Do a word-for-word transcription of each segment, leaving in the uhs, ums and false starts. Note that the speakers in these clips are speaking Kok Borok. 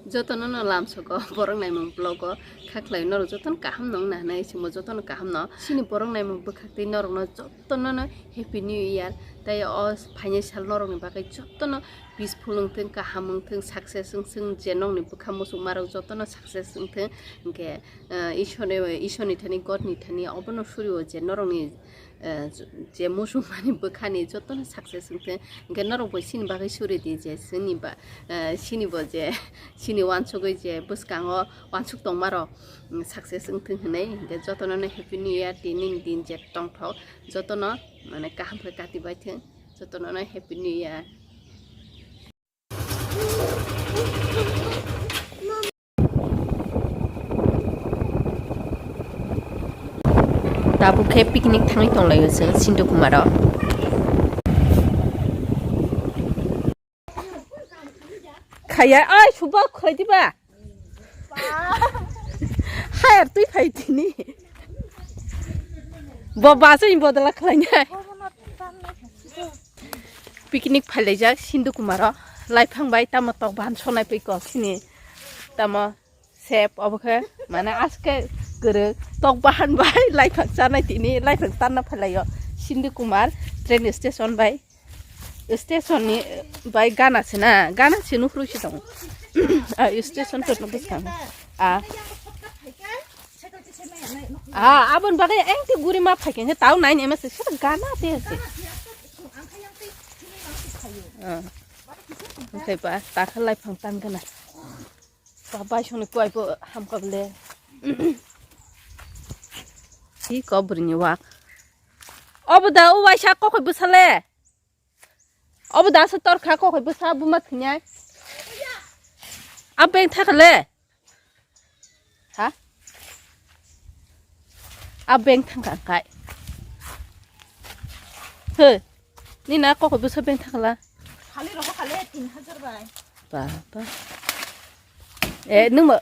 Jotono no lamsogo borok naimung vlog o kha khlai norok jotono kaham no wngna hinwi chwngbo jotono kaham no. Chini borok naimung bwkhak tei norokno jotono no Happy New Year. Tei o phainai sal norokni bagwi jotono peaceful wngthwng, kaham wngthwng, success wngthwng, je nokni bwkha muchungmarok jotono success wngthwng. Hinkhe, eh, Ishorni, Ishorni thani, Godni thani obono surio je norokni, eh, je muchungmani bwkhani jotono success wngthwng. Hinkhe norokbo chini bagwi suri di je chini ba, eh, chini bo je chini wansugwi je bwskango wansuk tongmarok, mm, success wngthwng hinwi. Hinkhe jotono no Happy New Year, tinini din je tongthok jotono mane kaham khe kati baithwng, jotono no Happy New Year. Tabuk khe picnic thangwi tonglaio chwng Sindhu Kumaro. Khaya, ai, suba khwlai diba? Hayar twi phai tini. Bo basa ni bodol khlainai. Picnic phailaijak Sindhu Kumaro. Laiphang bai tamo tok bahan sonai pui kok sini. Tamo sep obo khe mane aske kwrwk tok bahan bai laiphang chanai tini laiphang tanna phailaio Sindhu Kumar train station bai. Station ni bai gana se na, gana se nukhrui se tongo. Ah, station to nukhe se tongo. Ah. Ah, abon bagwi engti guri ma phaikhe tau nai ne ma se gana te se. Ah. Oke pa, ta khalai phang tan gana. Pa bai songni kuai po ham ka ble. Hi ko bwrwini wak. Obo da o waisa kokoi bwsale. Obo da se tor kha kokoi bwsa buma thwinai. A beng thakale. Ha? A beng thangka kai. He. Ni na kokoi bwsa beng thakala. Khali rogo khali tin hajar bai. Ba, ba. Eh, nung ba.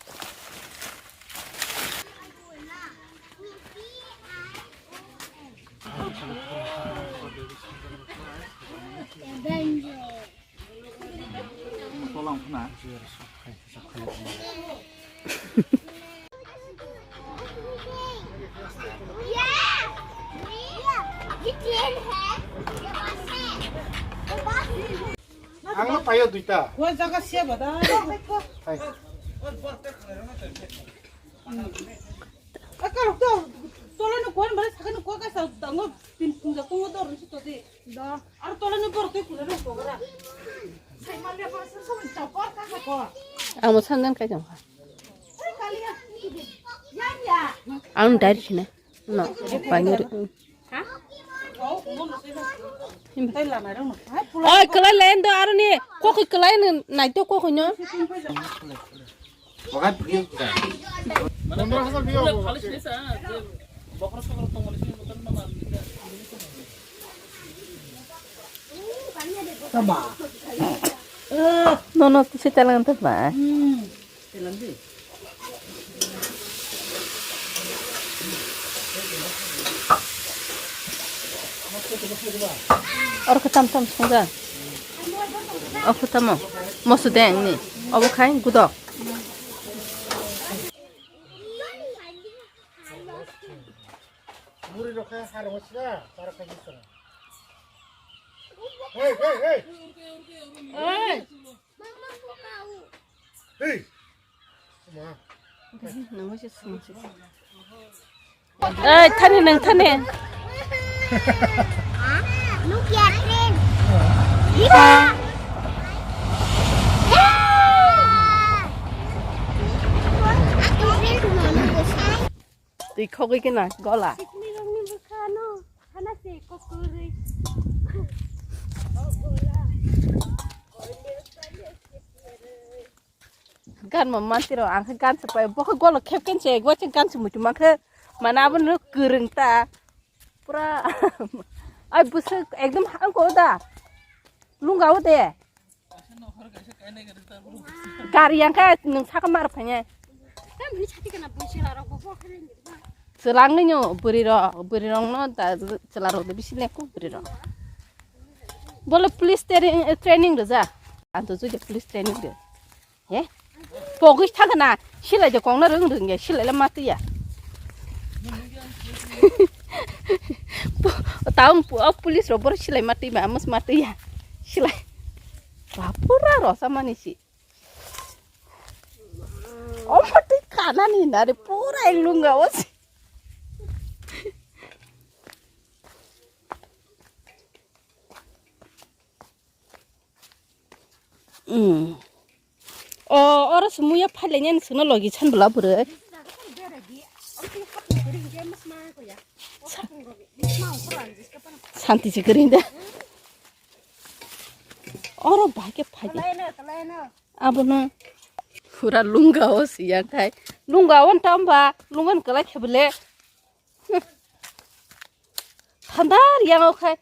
Ang no payo duita. Kua jaga sia bada. Hai. Aka rok to tola no kuan bale saka no kua ka sa tango pin punja kongo dor ni to di. Da. Ar tola no bor te kula no ko gara. Sai mal ya pa sa sa chopor ka ka ko. Ang mo sandan kai jong ha. Ang dari sini. No, banyo ri. Oi, kelai lain do aroni. Kok kelai nai to kok nyo. No, no, tu sita lang tu ba. Oro khe tam tam songja. Oro khe tamo. Moso deng ni. Obo khai gudok. Muri rok khe harang sida, tara khe sida. Hey, hey, hey. Hey. Hey. Ma. Nang se sung se. Ei, thani nang thani. Look at train. Twi khogwi khe na gola. Sikli rokni bwkha no hana se kokorwi. Gan ma manti ro ang khe gan se pai bo khe golo khep ken se go chen gan se mutu ma khe mana abo no kwrwng ta pura ai bwswk ekdom hang ko da lunga o de gari yang khe nwng saka mar phai nai. Chwlang nw bwrwi rok, bwrwi rok no da chwla rok da bisi lengkuk bwrwi rok. Bole police training, training rwja. Ang to jodi police training rw. He? Pogwi thangna silai de kongna rwng rwng ya silai la matwi ya. Taung pu-, o police rok boro silai matwi ma amos matwi ya. Silai. Ba pura rosa mani si. O matwi kana ni na re pura lunga o si. Mm. O, oro sumuya phailainya ni sino logi chan bwla bwrwi. Santi si kwrwi da. Oro bahai khe phai. Abono pura lunga o siya khai. Lunga o nta hwnba lunga ni kwlai khe bwle. Thandar yang o khai.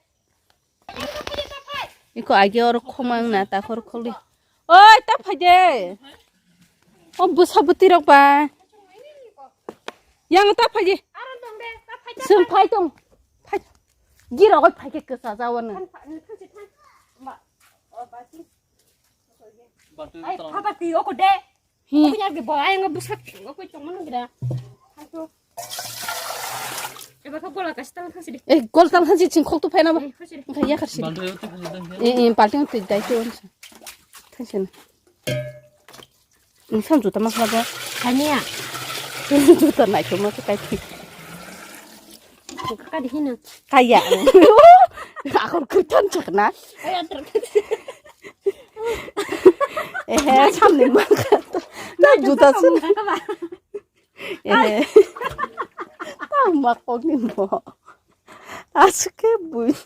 Iko agi oro khoma wngna takhor kholi. Oi, ta phai de. O bwsa bwtwi rok ba. Yang ta phai de. Sung phai tong. Phai. Gira oi phai ke kesa jawa nang. Ai, papa ti oko de. Hi. Oku nyari bo ayang busak, oku tong mana gira. Hantu. Eba ka gola kasi tang kasi di. Eh, gol tang kasi ching khok tu phaina ba. Eh, kasi di. Engkha ya kasi. Balti uti kasi tang ya. Eh, eh, balti uti dai tu. Kasi na. Insan juta mak laba. Kania. Juta nai tu mak kai tu. Kaka di hina. Kaya. Aku kertan cakna. Kaya ter. Eh, samni mak. Ta juta sun. Kaka ba. Eh. Tang mak pokni mo. Aske bui.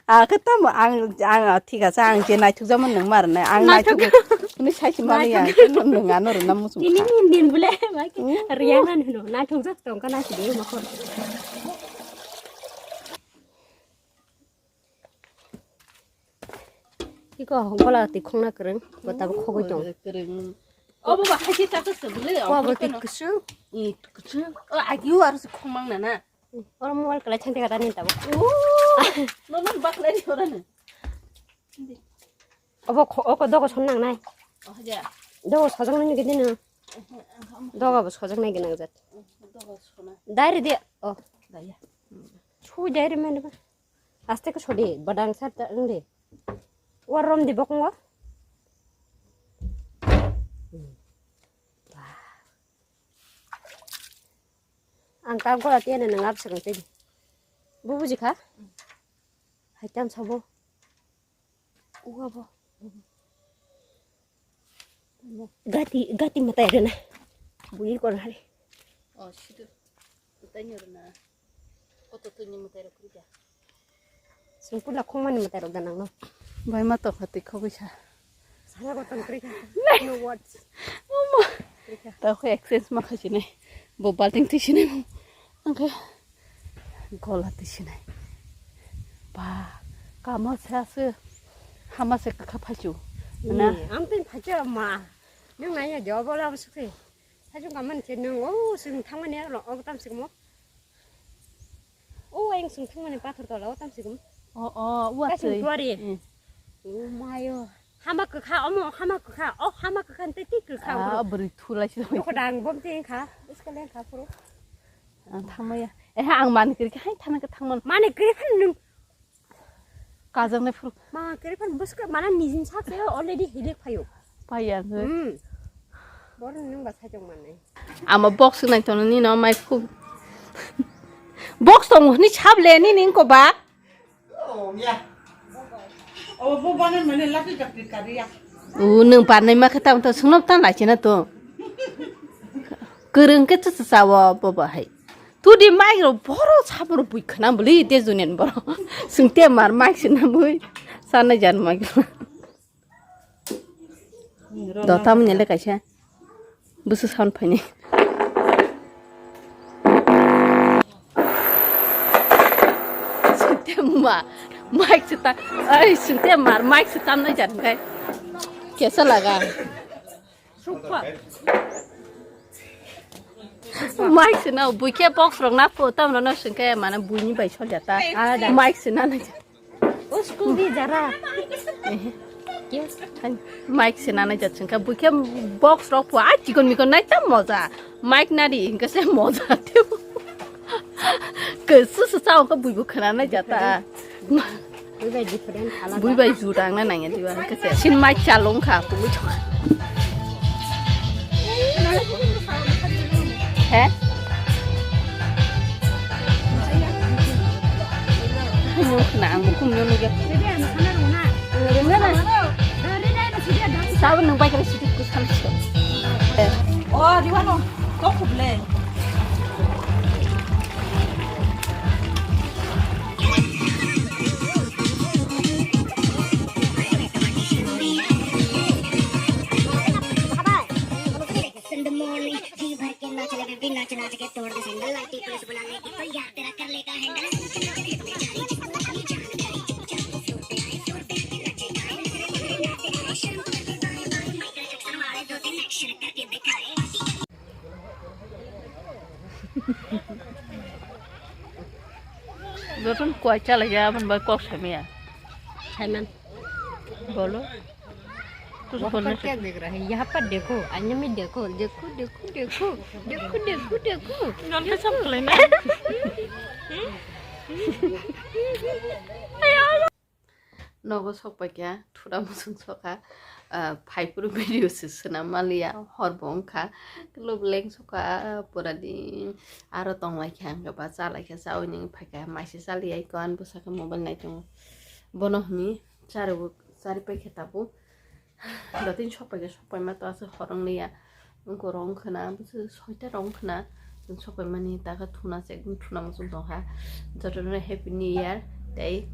Ake tamo ang, ang, ah, thik ase, ang je naithok jamo nang mar nai. Ang naithok. Naithok. Ni sai si mali ang. Nang ano rena musum. Ini kha. Ni din bule. Hmm. Riangan hino. Naithok jak tong kana si de ma khor. Iko gola ti khongna kwrwng, bo tabuk khogwi tong. Kwrwng. Obo ba haisi ta kwswk le, obo ti kwswk. I kwswk. O agi o aro se khongmang na na. Oro mobile kwlai chang tega tani tabuk. O, no no baklai ni ora na. Obo kho-, oko dogo son nang nai. O haja. Dogo sojang nai gidi no. Dogo bo sojang nai gwnang jat. Dogo sona. Dai re de. O. Dai ya. Chu dai re mene ba. Aste ko sodi, badang sar ta wng de. War rom di bokong o. Ang ta gola tiya na nang absang te. Bu buji kha? Hai tam sabo. Uwa bo. Gati, gati matai rena. Bui kon hari. Oh, situ. Matai ni rena. Koto tu ni matai rok rija. Sungpula khongmani matai rok ganang no. Bai ma tokha twi khogwi sa. Sana koto krika. No words. Mama. Krika. Tao khe exchange ma khasinai. Bo balting twi sinai. Angkhe. Gola tisinai. Ba, kamo se ase, hama se kakha phaichu. Na? Ni, ang tin phaichu ma. Nung nai ya job ola am sukse. Phaichu kaman che nung, o, sung thangmani aro, o, tam sikmo. O, ayang sung thangmani pathor tola, o, tam sikmo. O, o, wa Kasing sei. Tuari. Hmm. O, mayo. Hama kwkha, omo hama kwkha, o hama kwkha tei tei kwkha. Ah, bwrwi thulai se. Nokho dang bom tei kha, iskale kha phuru. Ang thangmaya. Eh, ang mani kiri kha, hai thana kha thangman. Mani kiri kha nung. Kajang nai phuru. Ma kiri kha buska mana nijin sak se already hilik phayo. Paya ngai. Hmm. Bor nung ba sajong manai. Ama box nai tono ni no mai khu. Box tong ni chap le ni ning ko ba. O, nwng barnai ma khe tamo to swngnop tang lai china to. Kwrwng khe cha cha cha o bo bo hai. Tudi mic rok boro sabo rok bui khna bwlwi te junior boro. Swng te mar mic swna bui. Sana jan mic. Dota manya le kaisa. Busu sound phaini. Sungte ma, mic sita, ai sungte mar, mic sita na jan kai. Kesa laga. Mic sina, buike box rok na po, tam rok na sungke mana buini bai sol jata. Mic sina na jan. O school di jara. Mic se nanai jat sengkha, buikhe box rok pho, ai chikon mikon nai tam moja. Mic nari hingke se moja teo. Ke su su sao ke buibu khana nai jata. Buibai different, alada. Buibai ju dang na nang ya diwa hingke se. Sin mic chalung kha, buibu chok. He? Nukna ang bukum nunu ge. Sabo nung bai kare sidi kusam sio. Oh, di wano. Kok kuble. In the morning, जी भर के नाच ले बेबी नाच नाच के तोड़ दे सैंडल लाइटी पुलिस बुला लेगी तो यार तेरा कर लेगा handle. Joton kwai chalai ya, aboni bai kok saimaya. Saiman. Bolo. Kuch bolne se. Wah, kya dekh raha hai? Yahan par dekho, aina mein dekho, dekho, dekho, dekho, dekho, dekho, dekho. Non ke sab khulai na. Nogo sok pai kha, thura musung sokha, ah, phai phuru video se swnam maliya, hor bo wngkha, klo beleng sokha, pura din aro tong lai kha, hwnkhe ba cha lai kha, cha oi nini phai kha, mai se cha liya, iko ani bwsa khe mobile nai tongo, bono hwnwi cha rwui, cha rwui pai kha tabuk. Dotini sok pai khe sok pai ma to aswk hor wng liya. Wngkha rong khwna, bwswk soita rong khwna. Chwng sok pai mani ta khe thuna se, ekdom thuna muchung tong kha. Jotono happy new year tei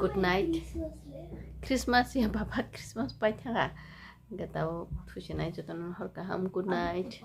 good night. Christmas ya baba, Christmas pai thang kha. Hwnkhe tabuk thusinai jotono hor kaham, good night.